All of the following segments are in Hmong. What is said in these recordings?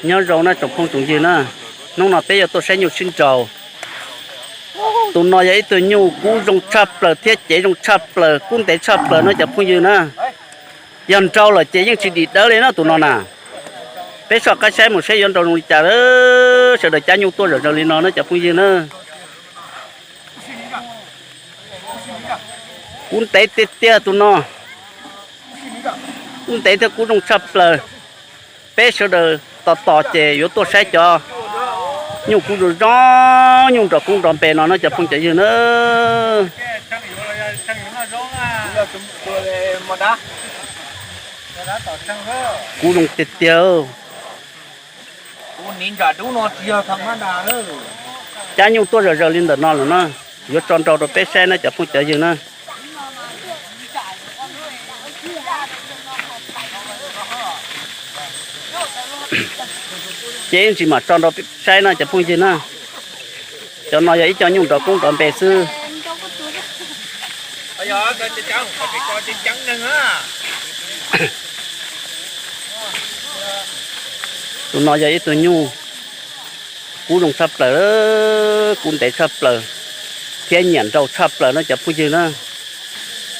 Nyob zoo na tsoom phooj tsoom ywg na, hnub no peb yuav tuaj saib nyuj sib nraus. Tus no yog ib tug nyuj kub zoo tshaj plaws thiab cev zoo tshaj plaws, kub ntev tshaj plaws no cov phooj ywg na. Yog nrau lawm ces yeej tsis dim dawb li no tus no na. Peb soj qab saib mus saib yuav nrau zoo li cas, sawv daws cab nyuj tuaj zom zaws li no na cov phooj ywg na. Kub ntev tiag tiag tus no, kub ntev thiab kub zoo tshaj plaws. Peb sawv daws tos tos ces yuav tuaj saib cov nyuj kub zoo zoo, nyuj nrov koob nrov npe no na cov phooj cov ywg na. Kub zoo tiag tiag. Cab nyuj tuaj zom zaws li ntawm no lawm na, yuav tso nrau rau peb saib na cov phooj cov ywg na. Ces yeej tsis mam tso nrau saib no cov phooj ywg na. Cov no yog ib co nyuj nrov koob nrov npe xwb. Tus no yog ib tug nyuj kub zoo tshaj plaws, kub ntev tshaj plaws thiab nyiam nrau tshaj plaws no cov phooj ywg na.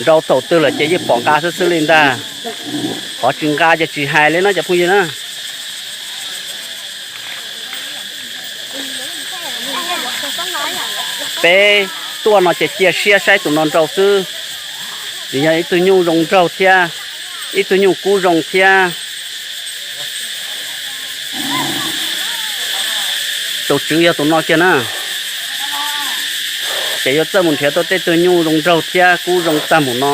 Nrau thaum twg lawm ces yeej pom nqa xwb xwb li ntag. Qhov tsis nqa ces tsis hais li no cov phooj ywg na. Peb tuaj no ces cia siab saib tus no nrau xwb, vim yog ib tug nyuj zoo nraug thiab, ib tug nyuj kub zoo thiab. Tus tswv yog tus no kiag na. Ces yuav txawj mus nrhiav tau tej tug nyuj zoo nraug thiab kub zoo tag mus no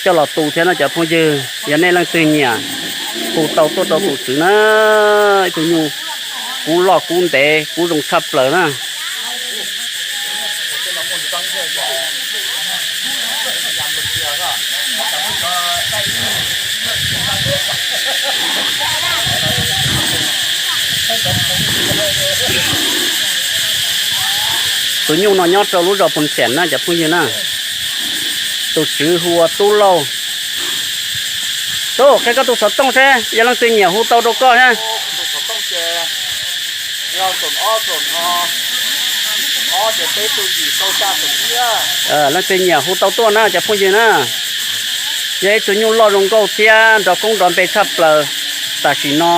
coj los tu thiab no cov phooj ywg. Yog nej leej twg nyiam, hu tau tuaj rau tus tswv na. Ib tug nyuj kub loj kub ntev kub zoo tshaj plaws na. Tus nyuj no nyob rau lub zos Phoos Xeem na cov phooj ywg na. Tus tswv hu ua Tub Lauj. Tub, qhia koj tus xov tooj seb yog leej twg nyiam hu tau rau koj na. Leej twg nyiam hu tau tuaj na cov phooj ywg na. Yog ib tug nyuj loj zoo nkauj thiab nrov koob nrov npe tshaj plaws. Tam sim no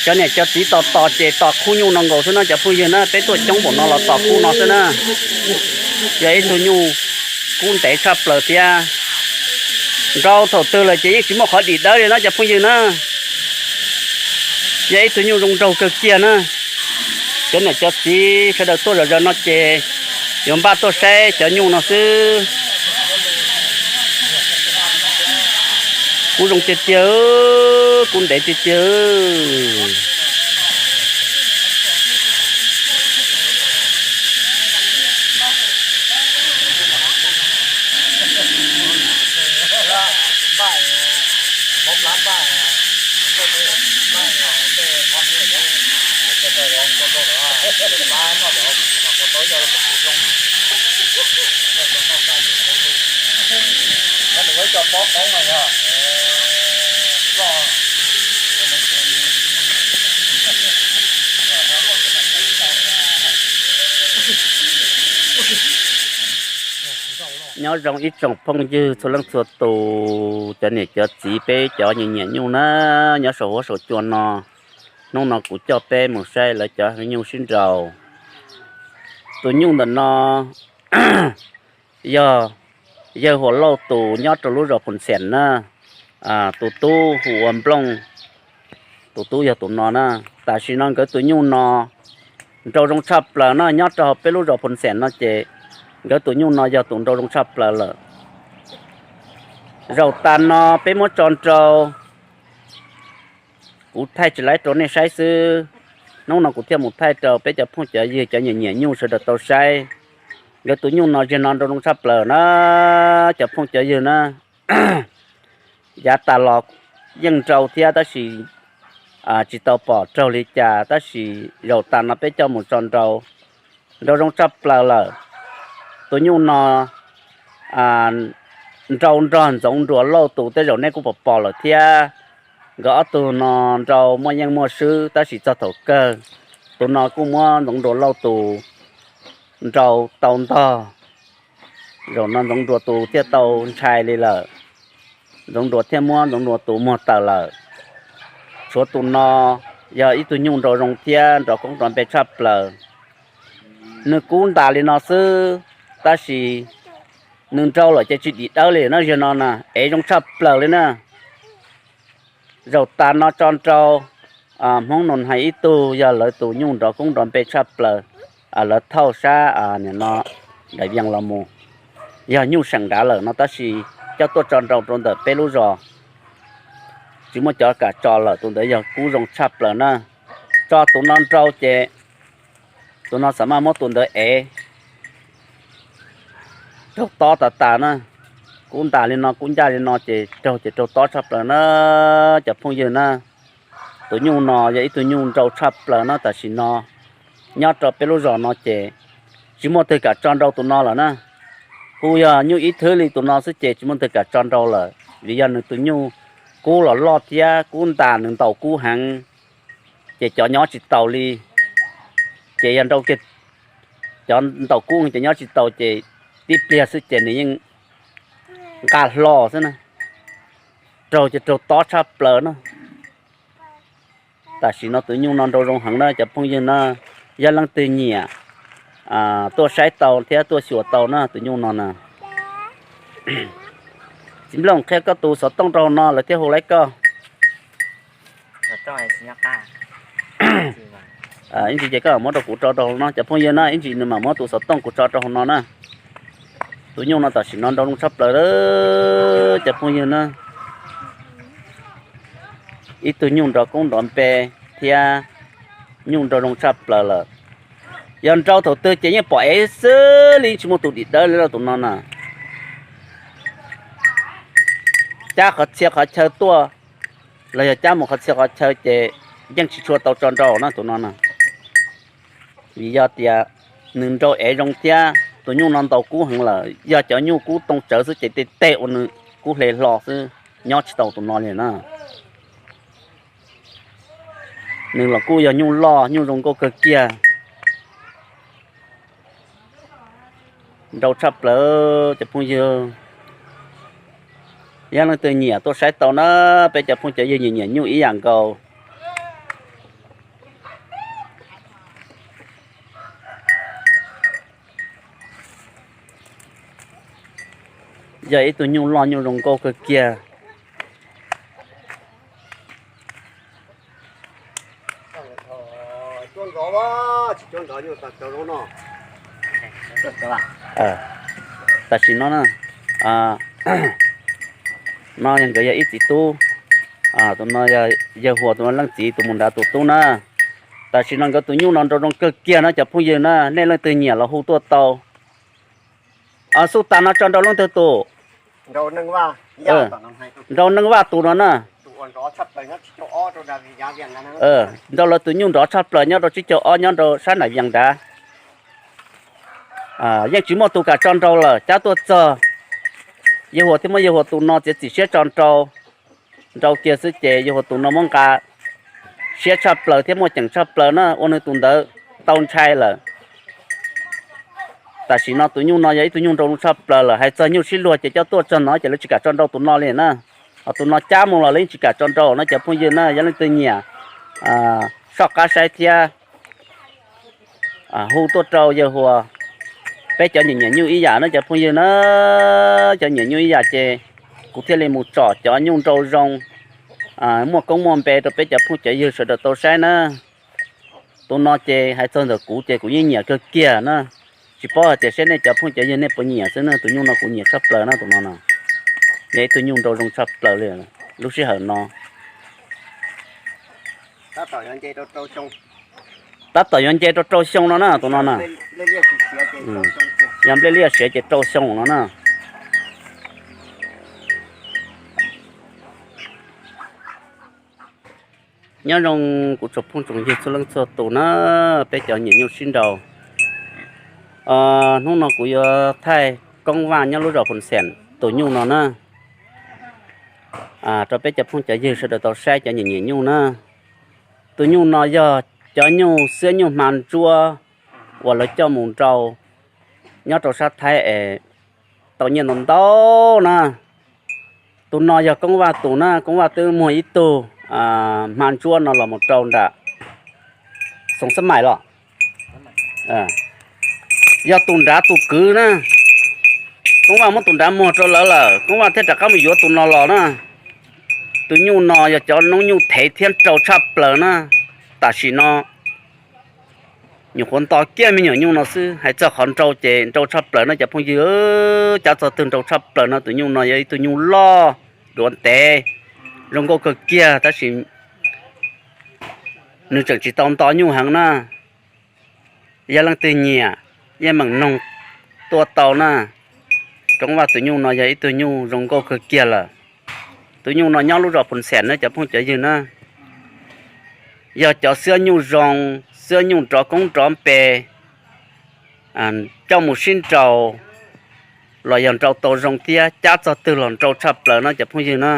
cov niam cov txiv tos tos ces tos khub nyuj no nkaus xwb no cov phooj ywg na, peb tuaj coob npaum no los tos khub no xwb na. Yog ib tug nyuj kub ntev tshaj plaws thiab nrau thaum twg lawm ces yeej tsis muaj qhov dim dawb li no cov phooj ywg na. Yog ib tug nyuj zoo nraug kawg kiag na. Cov niam cov txiv sawv daws tuaj zom zaws no ces yuav npaj tuaj saib cov nyuj no xwb. Kub zoo tiag tiag, kub ntev tiag tiag. Nyob zoo ib tsoom phooj ywg txhua leej txhua tus, cov niam cov txiv peb cov nyiam nyiam nyuj na, nyob saum huab saum cua no. Hnub no kuv coj peb mus saib lawv cov nyuj sib nraus. Tus nyuj ntawm no yog yawg Huas Lauj tus nyob rau lub zos Phoos Xeem na. Tus tub hu ua Nplooj, tus tub yog tus no na. Tam sim no nkawd tus nyuj no nrau zoo tshaj plaws na, nyob rau hauv peb lub zos Phoos Xeem no ces nkawd tus nyuj no yog tus nrau zoo tshaj plaws lawm. Zaum tas no peb muab tso nrau, kuv thaij tsis laib rau nej saib xwb. Hnub no kuv thiaj mus thaij rau peb cov phooj cov ywg cov nyiam nyiam nyuj sawv daws tau saib. Nkawd tus nyuj no ziag no nrau zoo tshaj plaws na, cov phooj cov ywg na. Yav tas los yeej nrau thiab tab sis tsis tau pom raug li cas, tab sis zaum tas no peb coj mus tso nrau, nrau zoo tshaj plaws lawm. Tus nyuj no nrau nrog Ntxoov Nruas Lauj tus tej zaum nej kuj pom pom lawm thiab. Nkawd ob tug no nrau muaj yeej muaj swb tab sis txog thaum kawg, tus no kuj muab Ntxoov Nruas Lauj tus nrau tau ntog. Zaum no Ntxoov Nruas tus thiaj tau ntshai li lawm. Ntxoov Nruas thiaj muab Ntxoov Nruas tus muag tawm lawm. Tshuav tus no yog ib tug nyuj nrau zoo thiab nrov koob nrov npe tshaj plaws. Nws kub ntas li no xwb, tab sis nws nrau lawm ces tsis dim dawb li na, zaum no na ev zoo tshaj plaws li na. Zaum tas no tso nrau Hmoob Nus Hais ib tug yog lawv tus nyuj nrov koob nrov npe tshaj plaws, lawv thauj sab no Daim Vias los mus, yog nyuj seem nrad lawm no tab sis coj tuaj tso nrau rau ntawm peb lub zos tsis muaj cov kam tso lawm, tus ntawd yog kub zoo tshaj plaws na. Tso tus no nrau ces tus no xam maj muab tus ntawd ev raug tob tas tas na. Kub ntas li no kub ncaj li no ces raug ces raug tob tshaj plaws na cov phooj ywg na. Tus nyuj no yog ib tug nyuj nrau tshaj plaws na, tam sim no nyob rau peb lub zos no ces tsis muaj twg kam tso nrau tus no lawm na. Kuj yog nyuj ib thwb li tus no xwb ces tsis muaj twg kam tso nrau lawm vim yog nws tus nyuj kub los loj thiab kub ntas nws ntaus kub heev, ces cov nyob tsis taus li. Ces yog nrau kiag cov ntaus kub ces nyob tsis taus ces tib pliag xwb ces nws yeej nqa hlo xwb na. Raug ces raug tob tshaj plaws na. Tam sim no tus nyuj no nrau zoo heev na cov phooj ywg na, yog leej twg nyiam tuaj saib tau thiab tuaj xyuas tau na tus nyuj no na. Txiv Nplooj, qhia koj tus xov tooj rau hauv no lawv thiaj hu laib koj. Ib ntsis ces koj muab rau kuv tso rau hauv no cov phooj ywg na, ib ntsis nws mam muab tus xov tooj kuv tso rau hauv no na. Tus nyuj no tam sim no nrau zoo tshaj plaws lawm cov phooj ywg na. Ib tug nyuj nrov koob nrov npe thiab nyuj nrau zoo tshaj plaws lawm. Yog nrau thaum twg ces yeej pom ev xwb li, tsis muaj tus dim dawb li tus no na. Cab qhov txhia qhov chaw tuaj los yog cab mus qhov txhia qhov chaw ces yeej tsis tshua tau tso nrau na tus no na. Vim yog tias nws nrau ev zoo thiab tus nyuj no ntaus kub heev lawm, yog cov nyuj kub too tsawv xwb ces tej teg ua nws kub hle hlo xwb, nyob tsis tau tus no li na. Nws los kuj yog nyuj loj nyuj zoo nkauj kawg kiag. Nrau tshaj plaws cov phooj ywg. Yog leej twg nyiam tuaj saib tau na, peb cov phooj cov ywg nyiam nyiam nyuj ib yam nkaus. Yog ib tug nyuj loj nyuj zoo nkauj kawg kiag. Tam sim no na, no yog nkawd yog ib txiv tub, tus no yog yawg Huas tus no leej txiv tus mus nrad tus tub na. Tam sim no nkawd tus nyuj no nrau zoo kawg kiag no cov phooj ywg na, nej leej twg nyiam los hu tuaj tau. Xub tas no tso nrau leej twg tus? Nrau Neej Vaj tus no na. Nrau lawv tus nyuj nrov tshaj plaws nyob rau tsib caug ob nyob rau sab Nam Vias nrad. Yeej tsis muaj tus kam tso nrau lawm, cab tuaj txog yawg Huas thiab muab yawg Huas tus no txiav txim siab tso nrau. Nrau kiag xwb ces yawg Huas tus no muab nqa siab tshaj plaws thiab muaj ceem tshaj plaws na, ua nws tus ntawd tau ntshai lawm. Tam sim no tus nyuj no yog ib tug nyuj nrau zoo tshaj plaws lawm, hais txog nyuj sib luag ces coj tuaj txog no ces lawv tsis kam tso nrau tus no li na. Ho tus no cab mus los lawv yeej tsis kam tso nrau na cov phooj ywg na, yog leej twg nyiam soj qab saib thiab hu tuaj rau yawg Huas. Peb cov nyiam nyiam nyuj ib yam na cov phooj ywg na, cov nyiam nyuj ib yam ces kuv thiaj li mus tsom cov nyuj nrau zoo, muaj koob muaj npe rau peb cov phooj cov ywg sawv daws tau saib na. Tus no ces hais txog ntawm kuv ces kuv yeej nyiam kawg kiag na. Tsis paub hais tias seb nej cov phooj cov ywg nej puas nyiam xwb na, tus nyuj no kuv nyiam tshaj plaws na tus no na. Yog ib tug nyuj nrau zoo tshaj plaws li lub sij hawm no. Tab tom yuav nce rau rau xyoo no na tus no na. Yog nplej liaj siav ces rau xyoo no na. Nyob zoo kuv tsoom phooj tsoom ywg txhua leej txhua tus na, peb cov nyiam nyuj sib nraus. Hnub no kuv yuav thaij Koob Vaj nyob lub zos Phoos Xeem tus nyuj no na. rau peb cov phooj cov ywg sawv daws tau saib cov nyiam nyiam nyuj na. Tus nyuj no yog cov nyuj xiab nyuj hma ntsuab uas lawv coj mus nrau nyob rau sab Thaib es tau nyiaj ntau ntau na. Tus no yog Koob Vaj tus na, Koob Vaj twb muag ib tug hma ntsuab no los mus rau nram Xoo Xab Mais los. Yog tus nrad tus kwv na, Koob Vaj muab tus nrad muag rau lawv lawm, Koob Vaj thiaj rov qab mus yuav tus no los na. Tus nyuj no yog cov noob nyuj thev thiab nrau tshaj plaws na. Tam sim no nyuam qhuav nto kiag me nyuam nyuj no xwb, hais txog qhov nrau ces nrau tshaj plaws no cov phooj ywg. Cab txog twg nrau tshaj plaws no. Tus nyuj no yog ib tug nyuj loj, duav ntev, zoo nkauj kawg kiag tab sis nws tseem tsis tau nto nyuj heev na. Yog leej twg nyiam, yeej meem noog tuaj tau na. Koob Vaj tus nyuj no yog ib tug nyuj zoo nkauj kawg kiag lawm. Tus nyuj no nyob lub zos Phoos Xees na cov phooj cov ywg na. Yog cov xiab nyuj zoo, xiab nyuj nrov koob nrov npe, coj mus sib nrau los yog nrau tau zoo thiab, cab txog twg los nrau tshaj plaws no cov phooj ywg na.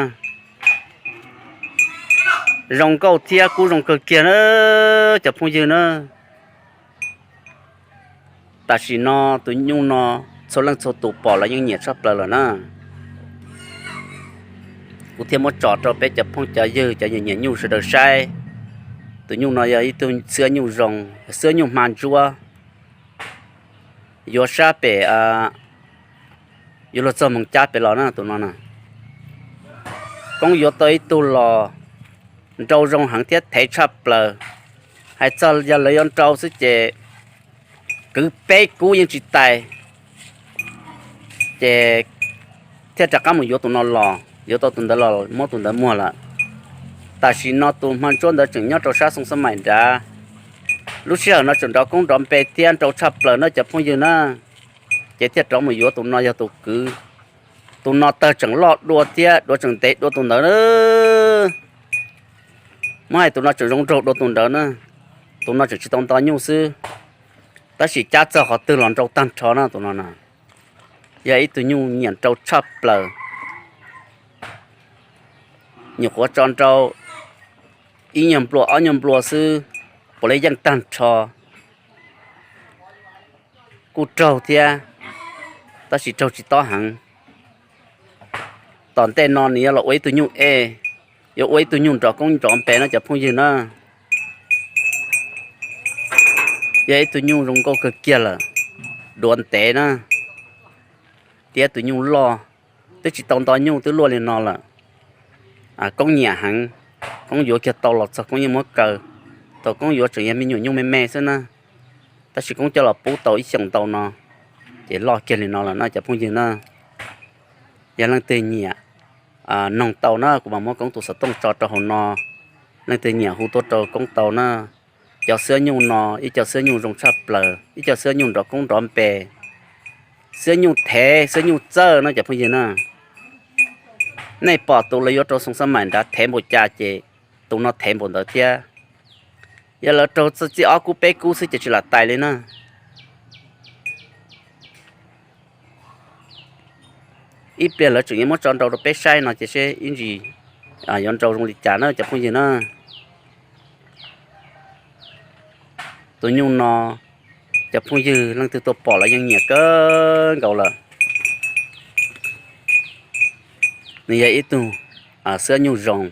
Zoo nkauj thiab kub zoo kawg kiag na cov phooj ywg na. Tam sim no tus nyuj no txhua leej txhua tus pom los yeej nyiam tshaj plaws lawm na. Kuv thiaj muab tso rau peb cov phooj cov ywg cov nyiam nyiam nyuj sawv daws saib. Tus nyuj no yog ib tug xiab nyuj zoo, xiab nyuj hma ntsuab. Yuav sab pem, yuav luag txog moos cab pem los na tus no na. Koob yuav tau ib tug los nrau zoo heev thiab thev tshaj plaws. Hais txog yog lawv yuav nrau xwb ces kwv peb kub yeej tsis tais, ces thiaj rov qab mus yuav tus no los, yuav tau tus ntawd los muab tus ntawd muag lawm. Tam sim no tus hma ntsuab ntawd tseem nyob rau sab Xoo Xab Mais nrad. Lub sij hawm no tseem nrov koob nrov npe thiab nrau tshaj plaws na cov phooj ywg na, ces thiaj rov mus yuav tus no yog tus kwv. Tus no tawg tseem loj dua thiab duav tseem ntev dua tus ntawd na. Muab hais tus no tseem zoo nraug dua tus ntawd na. Tus no tseem tsis tau nto nyuj xwb, tab sis cab txog qhov twg los nrau tag nrho na tus no na. Yog ib tug nyuj nyiam nrau tshaj plaws. Nyuam qhuav tso nrau ib nyuag nplua ob nyuag nplua xwb, puav leej yeej tag nrho. Kuj raug thiab, tab sis raug tsis tob heev. Tom ntej no nws yuav los ua ib tug nyuj ej, yuav ua ib tug nyuj nrov koob nrov npe no cov phooj ywg na. Yog ib tug nyuj zoo nkauj kawg kiag lawm, duav ntev na, thiab tus nyuj loj, twb tsis tau nto nyuj twb luaj li no lawm. Koob nyiam heev, Koob yuav kiag tau los txog Koob yeej muab kaw. Thaum Koob yuav tseem yog me nyuam nyuj me me xwb na, tab sis Koob coj los pub tau ib xyoos ntau no, ces loj kiag li no lawm na cov phooj ywg na. Yog leej twg nyiam noog tau na kuv mam muab Koob tus xov tooj tso rau hauv no. Leej twg nyiam hu tuaj rau Koob tau na. Cov xiab nyuj no ib co xiab nyuj zoo tshaj plaws, ib co xiab nyuj nrov koob nrov npe, xiab nyuj thev xiab nyuj txawj no cov phooj ywg na. Nej pom tus lawv yuav rau Xoo Xab Maim nrad thev npaum cas ces tus no thev npaum ntawd thiab. Yog lawv raug txij ob kub peb kub xwb ces tsis lam tais li na. Ib pliag lawv tseem yuav muab tso nrau rau peb saib no ces seb ib ntsis yuav nrau zoo li cas na cov phooj ywg na. Tus nyuj no cov phooj ywg leej twg tuaj pom los yeej nyiam kawg nkaus lawm. Nws yog ib tug xiab nyuj zoo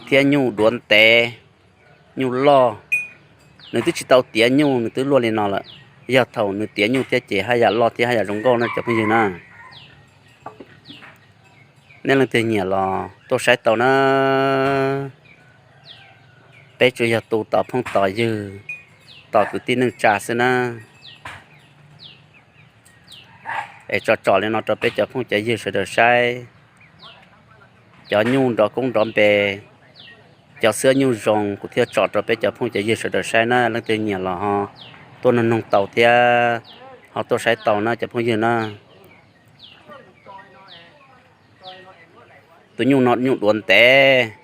thiab nyuj duav ntev, nyuj loj. Nws twb tsis tau tiav nyuj nws twb luaj li no lawm. Yog thaum nws tiav nyuj thiab ces haj yam loj thiab haj yam zoo nkauj na cov phooj ywg na. Nej leej twg nyiam los tuaj saib tau na. Peb tsuas yog tu tos phooj tos ywg, tos kwv tij neej tsa xwb na. Es tso tsom li no rau peb cov phooj cov ywg sawv daws saib. Cov nyuj nrov koob nrov npe, cov xiab nyuj zoo kuv thiaj tsom rau peb cov phooj cov ywg sawv daws saib na. Leej twg nyiam los ho tuaj noog noog tau thiab ho tuaj saib tau na cov phooj ywg na. Tus nyuj no nyuj duav ntev.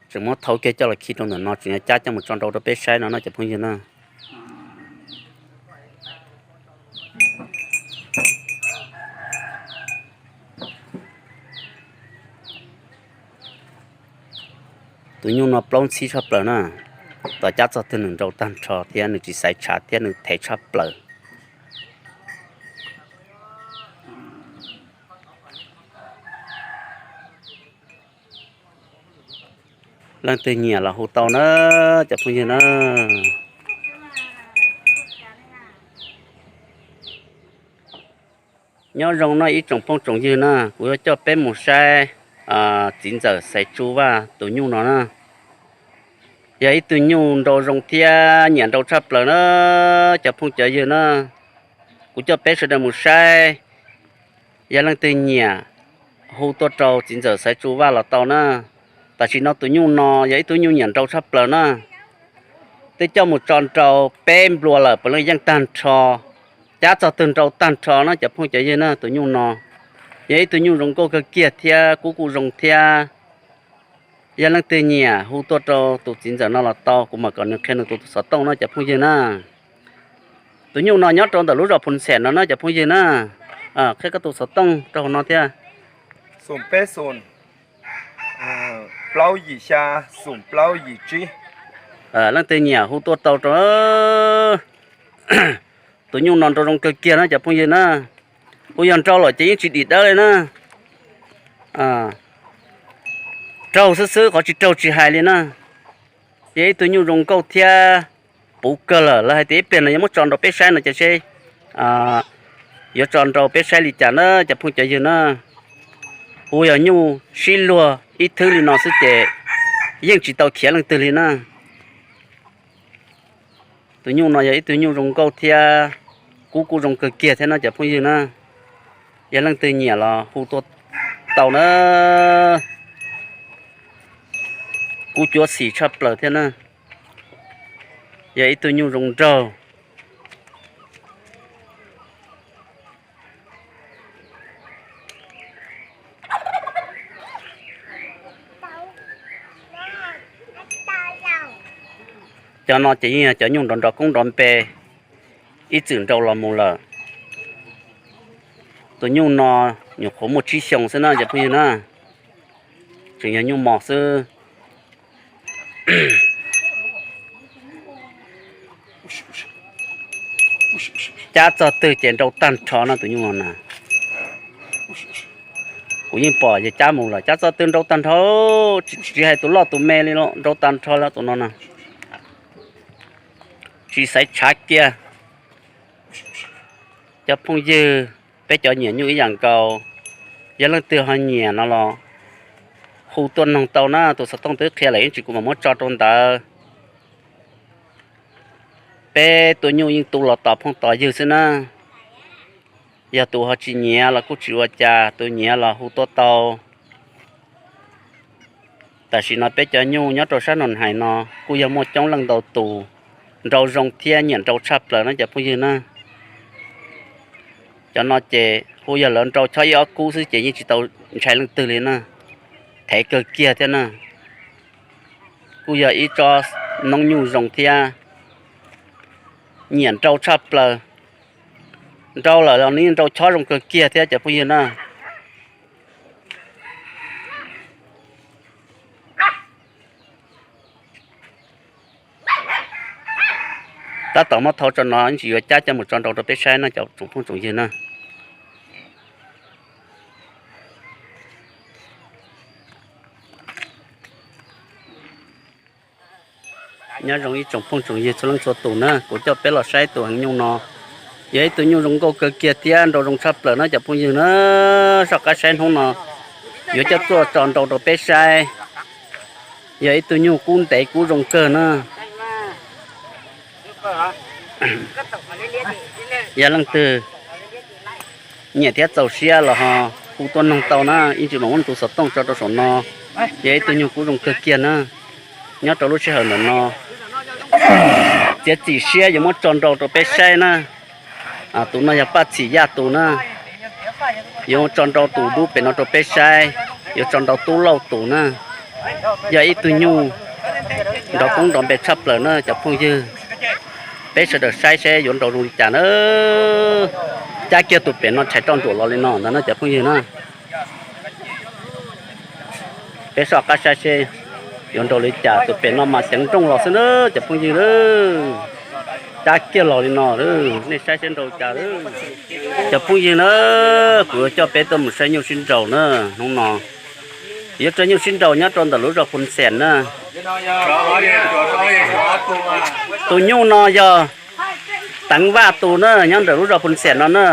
Tseem muab thau kiag coj los khi rau ntawm no, tseem yuav cab coj mus tso nrau rau peb saib no no cov phooj ywg na. Tus nyuj no plaub ntxhib tshaj plaws na, tos cab txog twg nws nrau tag nrho thiab nws tsis xaiv tshav thiab nws thev tshaj plaws. Leej twg nyiam los hu tau na, cov phooj ywg na. Nyob zoo no ib tsoom phooj tsoom ywg na, kuv yuav coj peb mus saib txiv ntxawm Xaiv Tsu Vaj tus nyuj no na. Yog ib tug nyuj nrau zoo thiab nyiam nrau tshaj plaws na, cov phooj cov ywg na. Kuv coj peb sawv daws mus saib, yog leej twg nyiam hu tuaj rau txiv ntxawm Xaiv Tsu Vaj los tau na. Tam sim no tus nyuj no yog ib tug nyuj nyiam nrau tshaj plaws na. Twb coj mus tso nrau peb nplua lawm puav leej yeej tag nrho, cab txog twg nrau tag nrho na cov phooj cov ywg na. Tus nyuj no yog ib tug nyuj zoo nkauj kawg kiag thiab kub kuj zoo thiab. Yog leej twg nyiam hu tuaj rau tus txiv ntxawm no los tau, kuv mam kom nws qhia nws tus xov tooj no cov phooj ywg na. Tus nyuj no nyob rau ntawm lub zos Phu Ntxhem no na cov phooj ywg na. Qhia koj tus xov tooj rau hauv no thiab. Xoom peb xoom, plaub yim xya, xoom plaub yim tsib. Leej twg nyiam hu tuaj tau rau. Tus nyuj no nrau zoo kawg kiag na cov phooj ywg na. Kuv yog nrau lawm ces yeej tsis dim dawb li na. Raug xwb xwb, qhov tsis raug tsis hais li na. Yog ib tug nyuj zoo nkauj thiab puv kawg lawm, lawv hais tias ib pliag no yuav muab tso nrau peb saib no ces seb yuav tso nrau peb saib li cas na cov phooj cov ywg na. Kuv yog nyuj sib luag ib thwb li no xwb ces yeej tsis tau khiav leej twg li na. Tus nyuj no yog ib tug nyuj zoo nkauj thiab kub kuj zoo kawg kiag thiab no cov phooj ywg na. Yog leej twg nyiam los hu tuaj tau na. Kub cuav xim tshaj plaws thiab na. Yog ib tug nyuj zoo nraug. Cov no ces yeej yog cov nyuj nrov nrov koob nrov npe ib txwm nrau los mus lawm. Tus nyuj no nyuam qhuav muaj tsib xyoos xwb na cov phooj ywg na. Tseem yog nyuj mos xwb. Cab txog twg ces nrau tag nrho no tus nyuj no na. Kuv yeej pom yog cab mus lawm, cab txog twg nrau tag nrho, tsis hais tus loj tus me li los nrau tag nrho lawm tus no na. Tsis xaiv tshav kiag. Cov phooj ywg, peb cov nyiam nyuj ib yam nkaus, yog leej twg ho nyiam no los hu tuaj noog tau na. Tus xov tooj twb qhia lawm ib tsam kuv mam muab tso rau ntawd. Peb tua nyuj yeej tu los tos phooj tos ywg xwb na. Yog tus ho tsis nyiam los kuj tsis ua cas, tus nyiam los hu tuaj tau. Tam sim no peb cov nyuj nyob rau sab Noo Hais no kuj yog muaj coob leej ntau tus nrau zoo thiab nyiam nrau tshaj plaws na cov phooj ywg na. Cov no ces kuj yog lawv nrau chob ib ob kub xwb ces yeej tsis tau ntshai leej twg li na. Thev kawg kiag thiab na. Kuj yog ib tsob noob nyuj zoo thiab nyiam nrau tshaj plaws. Nrau lawm los nws nrau chob zoo kawg kiag thiab cov phooj ywg na. Tab tom muab thau tso no ib ntsis yuav cab coj mus tso nrau rau peb saib no cov tsoom phooj tsoom ywg na. Nyob zoo ib tsoom phooj tsoom ywg txhua leej txhua tus na, kuv coj peb los saib tus heev nyuj no. Yog ib tug nyuj zoo nkauj kawg kiag thiab nrau zoo tshaj plaws na cov phooj ywg na. Soj qab saib hnub no yuav coj tuaj tso nrau rau peb saib. Yog ib tug nyuj kub ntev kub zoo kawg na. Yog leej twg nyiam thiab txaus siab los ho hu tuaj noog tau na, ib ntsis mam muab tus xov tooj tso rau saum no. Yog ib tug nyuj kub zoo kawg kiag na, nyob rau lub sij hawm ntawm no txiav txim siab yuav muab tso nrau rau peb saib na. Tus no yog Paj Txhim Yaj tus na, yuav tso nrau tus dub pem no rau peb saib, yuav tso nrau Tub Lauj tus na. Yog ib tug nyuj nrov koob nrov npe tshaj plaws na cov phooj ywg. Peb sawv daws saib seb yuav nrau zoo li cas na. Cab kiag tus pem no rhais roj nruam los li no ntag na cov phooj ywg na. Peb soj qab saib seb Yuav nraus li cas, tus pem no mas ceev nrooj los xwb na cov phooj ywg na. Cab kiag los li no, nej saib seb nraus cas. Cov phooj ywg na, kuv yuav coj peb tuaj mus saib nyuj sib nraus na. Hnub no yuav rau nyuj sib nraus nyob rau ntawm lub zos Phoos Xees na. Tus nyuj no yog Teev Vaj tus na, nyob ntawm lub zos Phoos Xees no na.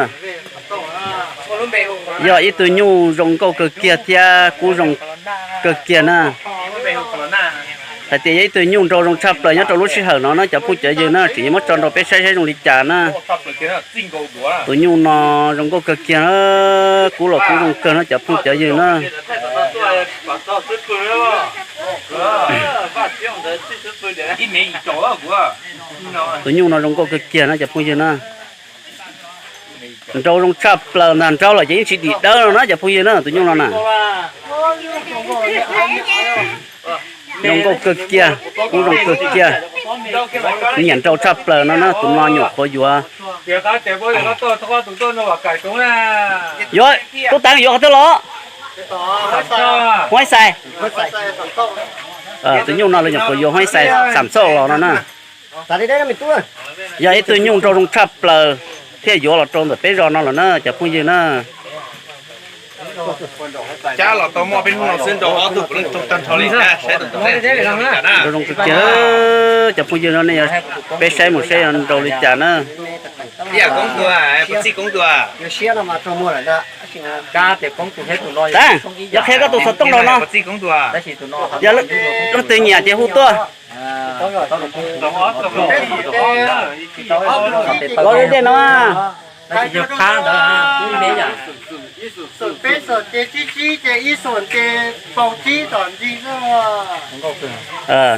Yog ib tug nyuj zoo nkauj kawg kiag thiab kub zoo kawg kiag na. Hais tias yog ib tug nyuj nraus zoo tshaj plaws nyob rau lub sij hawm no na cov phooj cov ywg na, tseem yuav muab tso nrau peb saib saib zoo li cas na. Tus nyuj no zoo nkauj kawg kiag, kub los kub zoo kawg no cov phooj cov ywg na. Tus nyuj no zoo nkauj kawg kiag na cov phooj ywg na. Nraus zoo tshaj plaws ntag, nraus lawm ces yeej tsis dim dawb no na cov phooj ywg na, tus nyuj no na. Zoo nkauj kawg kiag, kub zoo kawg kiag. Nyiam nraus tshaj plaws no na, tus no nyuam qhuav yuav. Yuav, tub teev yuav qhov twg los? Huab Xais. Tus nyuj no lawv nyuam qhuav yuav Huab Xais xam xauj los no na. Yog ib tug nyuj nraus zoo tshaj plaws thiaj yuav los rau ntawm peb zos no lawm na cov phooj ywg na. Cab los tau muaj peb hnub no xwb, nraus ob tug puav leej raug tag nrho li. Nraus zoo kawg kiag cov phooj ywg no, nej peb saib mus saib yog nraus li cas na. Ib yam koob tus, puas txij koob tus? Yog qhia koj tus xov tooj rau no, yog leej twg nyiam ces hu tuaj. Los li tej no.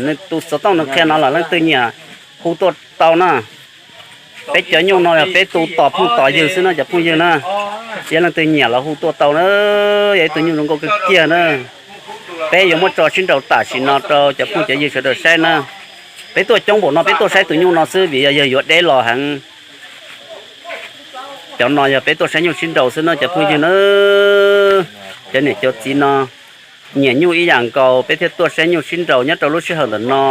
Nws tus xov tooj nws qhia no los leej twg nyiam hu tuaj tau na. Peb cov nyuj no yog peb tu tos phooj tos ywg xwb no cov phooj ywg na. Yog leej twg nyiam los hu tuaj tau na. Yog ib tug nyuj zoo nkauj kawg kiag na. Peb yuav muab tso sib nraus tam sim no rau cov phooj cov ywg sawv daws saib na. Peb tuaj coob npaum no peb tuaj saib tus nyuj no xwb vim yog yawg yuav deb los heev. Cov no yog peb tuaj saib nyuj sib nraus xwb no cov phooj ywg na. Cov niam cov txiv no nyiam nyuj ib yam nkaus peb thiaj tuaj saib nyuj sib nraus nyob rau lub sij hawm ntawm no.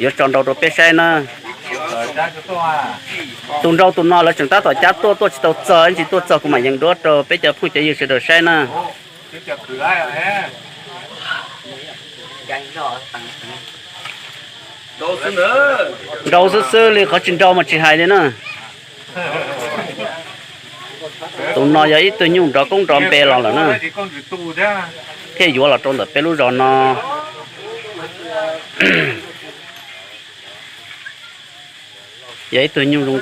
Yuav tso nrau rau peb saib na. Tus nrau tus no lawv tseem tab tom cab tuaj, tuaj tsis tau txog, ib ntsis tuaj txog kuv mam yees duab rau peb cov phooj cov ywg sawv daws saib na. Nrau xwb xwb li, qhov tsis nrau mas tsis hais li na. Tus no yog ib tug nyuj nrov koob nrov npe los lawm na, thiaj yuav los rau ntawm peb lub zos no. Yog ib tug nyuj zoo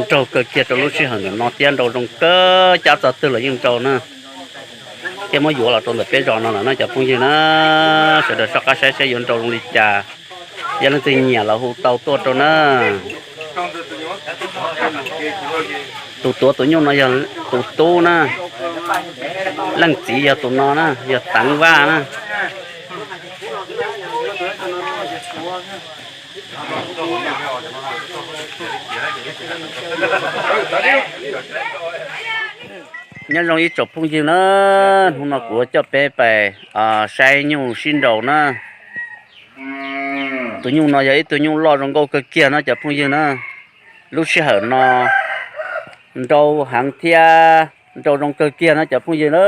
nraug kawg kiag rau lub sij hawm ntawm no thiab nrau zoo kawg, cab txog twg los yeej nrau na. Thiaj muab yuav los rau ntawm peb zos no lawm no cov phooj ywg na. Sawv daws soj qab saib saib yuav nrau zoo li cas. Yog leej twg nyiam los hu tau tuaj rau na. Tus tuav tus nyuj no yog tus tub na. Leej txiv yog tus no na, yog Teev Vaj na. Nyob zoo ib tsoom phooj ywg na, hnub no kuv coj peb pais saib nyuj sib nraus na. Tus nyuj no yog ib tug nyuj loj zoo nkauj kawg kiag no cov phooj ywg na. Lub sij hawm no nrau heev thiab nrau zoo kawg kiag no cov phooj ywg na.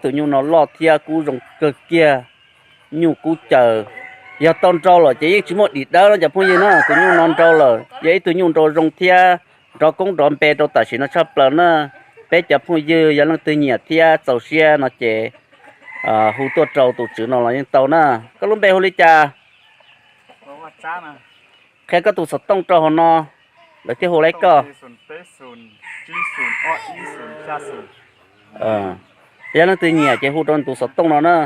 Tus nyuj no loj thiab kub zoo kawg kiag. Nyuj kub caws, yog tau nrau lawm ces yeej tsis muaj dim dawb no cov phooj ywg na. Tus nyuj no nrau lawm yog ib tug nyuj nrau zoo thiab nrov koob nrov npe rau tam sim no tshaj plaws na. Peb cov phooj ywg yog leej twg nyiam thiab txaus siab no ces hu tuaj rau tus tswv no los yeej tau na. Koj lub npe hu li cas? Qhia koj tus xov tooj rau hauv no, lawv thiaj hu laib koj. Yog leej twg nyiam ces hu rau tus xov tooj no na.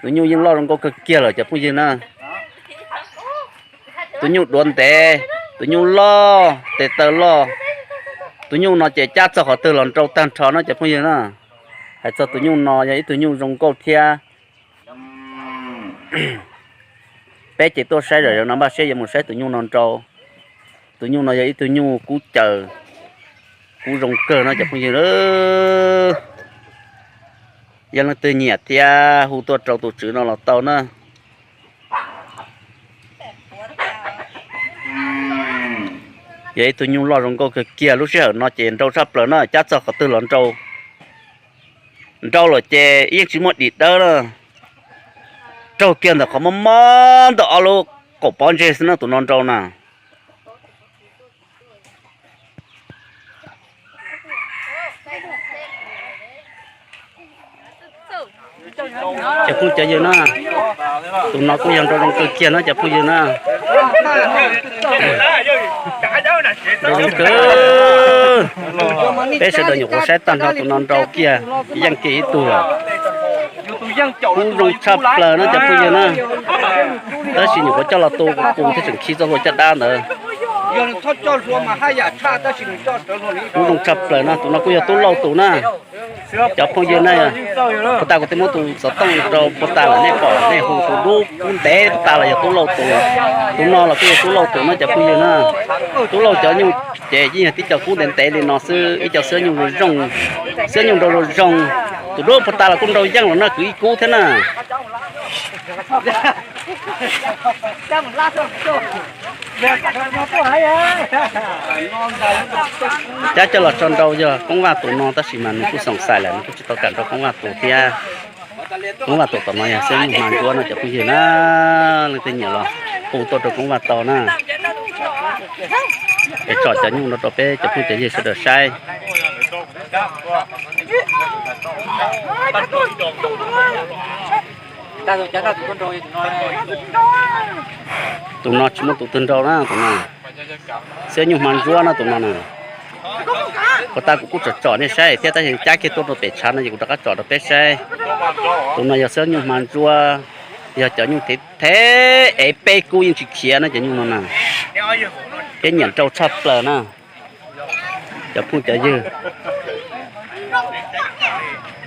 Tus nyuj yeej loj zoo nkauj kawg kiag lawm cov phooj ywg na. Tus nyuj duav ntev, tus nyuj loj, tes taw loj. Tus nyuj no ces cab txog qhov twg los nrau tag nrho no cov phooj ywg na. Hais txog tus nyuj no yog ib tug nyuj zoo nkauj thiab. Peb ces tuaj saib zom zaws no npaj siab yuav mus saib tus nyuj no nrau. Tus nyuj no yog ib tug nyuj kub caws, kub zoo kawg no cov phooj ywg. Yog leej twg nyiam thiab hu tuaj rau tus tswv no los tau na. Yog ib tug nyuj loj zoo nkauj kawg kiag, lub sij hawm no ces nrau tshaj plaws na, cab txog qhov twg los nrau. Nrau lawm ces yeej tsis muaj dim dawb na. Raug kiag ntawm qhov mob mob ntawm ob lub qaum pob ntseg xwb na tus no nrau na. Cov phooj cov ywg na, tus no kuj yog nrau zoo kawg kiag na cov phooj ywg na. Nrau zoo kawg. Peb sawv daws nyuam qhuav saib tag nrho tus no nrau kiag, yeej kiag ib tug lawm. Kub zoo tshaj plaws na cov phooj ywg na. Tab sis nyuam qhuav coj los tu qus thiaj tseem khi txoj hlua caj dab ntawd. Kub zoo tshaj plaws na, tus no kuj yog tub lauj tus na. Cov phooj ywg na, puag ta kuv twb muab tus xov tooj rau puag ta lawm, nej pom nej hu tus dub kub ntev puag ta los yog tub lauj tus. Tus no los kuj yog tub lauj tus na cov phooj ywg na. Tub lauj cov nyuj ces yeej yog tib co kub ntev ntev li no xwb, ib co xwb nyuj zoo, xwb nyuj nrau zoo zoo. Tus dub puag ta los kuj nrau yeej los na, kwv ib kub thiab na. Cab coj los tso nrau yog Koob Vaj tus no, tab sis mas nws kuj xoom xais lawm, nws kuj tsis tau kam nrau Koob Vaj tus thiab. Koob Vaj tus tom no yog xwb nyuj hma ntsuab no cov phooj ywg na. Leej twg nyiam los hu tuaj rau Koob Vaj tau na. Es tsom cov nyuj no rau peb cov phooj cov ywg sawv daws saib. Tus no tsis muaj tus twg nrau na, tus no xwb nyuj hma ntsuab na tus no na. Puag ta kuv kuj tsom tsom nej saib thiab, tab sis cab kiag tuaj rau pem tshav no ces kuv rov qab tsom rau peb saib. Tus no yog xwb nyuj hma ntsuab, yog cov nyuj thev thev es peb kub yeej tsis khiav na cov nyuj no na. Peb nyiam nrau tshaj plaws na cov phooj cov ywg.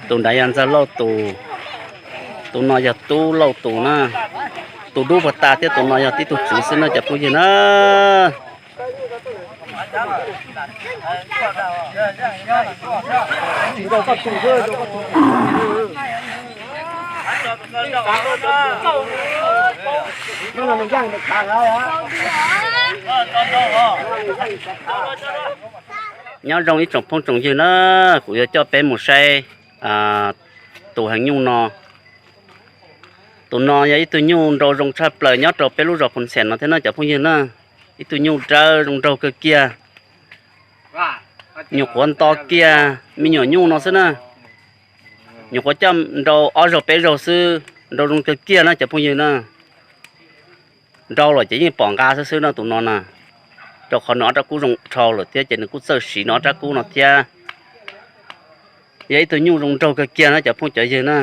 Tus nrad yog ntxawg lauj tus, tus no yog tub lauj tus na. Tus dub puag ta thiab tus no yog tib tug tswv xwb na cov phooj ywg na. Nyob zoo ib tsoom phooj tsoom ywg na, kuv yuav coj peb mus saib tus heev nyuj no. Tus no yog ib tug nyuj nrau zoo tshaj plaws nyob rau peb lub zos Phoos Xeem no thiab na cov phooj ywg na. Ib tug nyuj dawb zoo nraug kawg kiag. Nyuam qhuav nto kiag me nyuam nyuj no xwb na. Nyuam qhuav coj nrau ob zaug peb zaug xwb, nrau zoo kawg kiag na cov phooj ywg na. Nrau lawm ces yeej pom nqa xwb xwb no tus no na, rau qhov nws ob rab kub zoo dhau lawm thiab ces nws kuj txawj siv nws ob rab kub no thiab. Yog ib tug nyuj zoo nraug kawg kiag na cov phooj cov ywg na.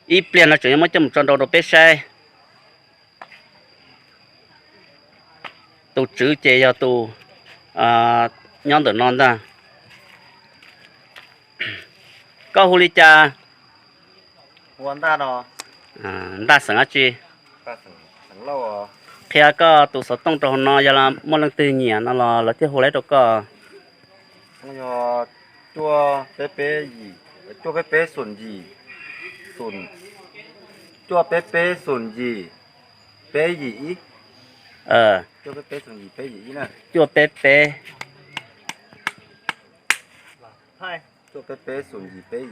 Ib pliag no tseem yuav muab coj mus tso nrau rau peb saib. Tus tswv ces yog tus nyob ntawm no ntag. Koj hu li cas? Ntaj xeem dab tsi? Qhia koj tus xov tooj rau hauv no, yog muaj leej twg nyiam no los lawv thiaj hu lawv rau koj. Cuaj peb peb xoom yim, cuaj peb peb xoom yim peb yim ib. Cuaj peb peb xoom yim peb yim ib na. Cuaj peb peb xoom yim peb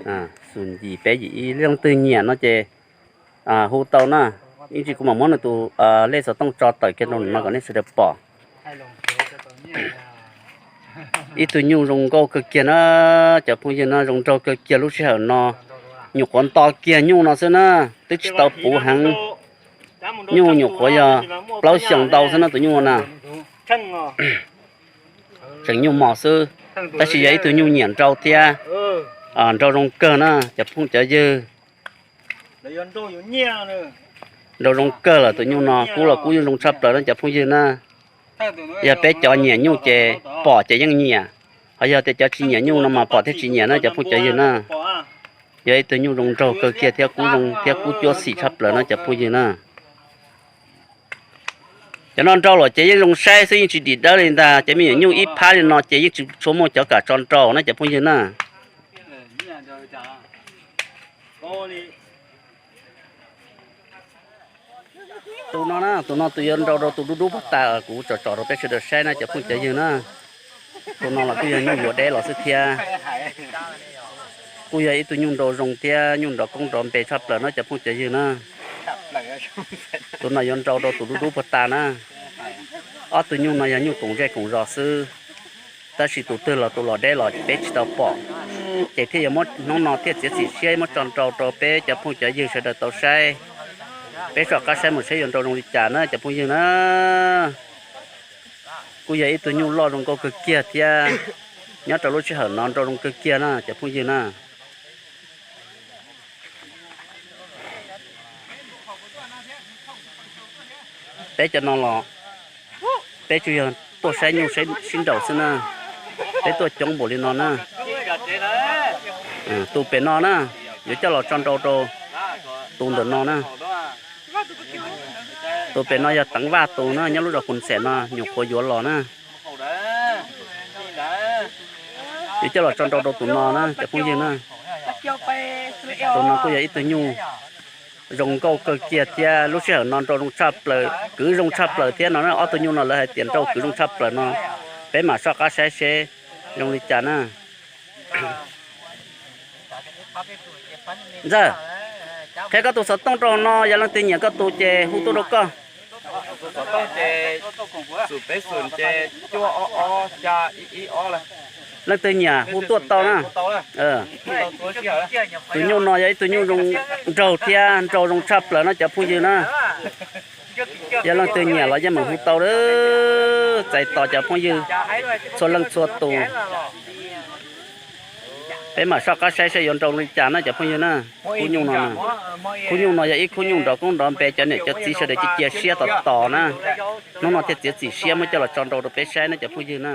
yim ib. Leej twg nyiam no ces hu tau na. Ib ntsis kuv mam muab nws tus lej xov tooj tso tawm kiag rau no kom nej sawv daws pom. Ib tug nyuj zoo nkauj kawg kiag na, cov phooj ywg no, zoo nraug kawg kiag lub sij hawm no. Nyuam qhuav nto kiag nyuj no xwb na, twb tsis tau puv heev. Nyuj nyuam qhuav yog plaub xyoos ntau xwb na tus nyuj na. Tseem nyuj mos xwb, tab sis yog ib tug nyuj nyiam nrau thiab. Nrau zoo kawg na cov phooj cov ywg. Nrau zoo kawg lawm tus nyuj no, kub los kub yeej zoo tshaj plaws na cov phooj ywg na. Yog peb cov nyiam nyuj ces pom ces yeej nyiam, ho yog tias cov tsis nyiam nyuj no mas pom thiab tsis nyiam na cov phooj cov ywg na. Yog ib tug nyuj zoo nraug kawg kiag thiab kub zoo thiab kub cuab xim tshaj plaws na cov phooj ywg na. Cov no nrau lawm ces yeej zoo saib xwb, yeej tsis dim dawb li ntag. Cov me nyuam nyuj ib phab li no ces yeej tsis tshua muaj cov kam tso nrau na cov phooj ywg na. Tus no na, tus no tus yuav nrau rau tus dub dub puag ta kuv tsom tsom rau peb sawv daws saib na cov phooj cov ywg na. Tus no los kuj yog nyuj yuav deb los xwb thiab. Kuj yog ib tug nyuj nrau zoo thiab nyuj nrov koob nrov npe tshaj plaws na cov phooj cov ywg na. Tus no yuav nrau rau tus dub dub puag ta na. Ob tug nyuj no yog nyuj koom zej koom zos xwb, tab sis tus twg los tus los deb los peb tsis tau pom. Ces thiaj yuav muab hnub no thiaj txiav txim siab muab tso nrau rau peb cov phooj cov ywg sawv daws tau saib. Peb soj qab saib mus saib yuav nrau zoo li cas na cov phooj ywg na. Kuj yog ib tug nyuj loj zoo nkauj kawg kiag thiab. Nyob rau lub sij hawm no nrau zoo kawg kiag na cov phooj ywg na. Peb cov no los peb tsuas yog tuaj saib nyuj sib nraus xwb na. Peb tuaj coob npaum li no na. Tus pem no na, yuav coj los tso nrau rau tus ntawm no na. Tus pem no yog Teev Vaj tus na, nyob lub zos Kus Ntxhem no nyuam qhuav yuav los na. Yuav coj los tso nrau rau tus no na cov phooj ywg na. Tus no kuj yog ib tug nyuj zoo nkauj kawg kiag thiab lub sij hawm no nrau zoo tshaj plaws, kwv zoo tshaj plaws thiab no na. Ob tug nyuj no lawv hais tias nrau kwv zoo tshaj plaws no. Peb mam soj qab saib seb zoo li cas na. Ntxawg, qhia koj tus xov tooj rau hauv no, yog leej twg nyiam koj tus ces hu tuaj rau koj. Leej twg nyiam hu tuaj tau na. Tus nyuj no yog ib tug nyuj zoo nraug thiab nrau zoo tshaj plaws no cov phooj ywg na. Yog leej twg nyiam los yeej meem hu tau, txais tos cov phooj ywg txhua leej txhua tus. Peb mam soj qab saib saib yuav nrau li cas na cov phooj ywg na. Khub nyuj no, khub nyuj no yog ib khub nyuj nrov koob nrov npe, cov niam cov txiv sawv daws cia cia siab tos tos na. Hnub no thiaj txiav txim siab muab coj los tso nrau rau peb saib na cov phooj ywg na.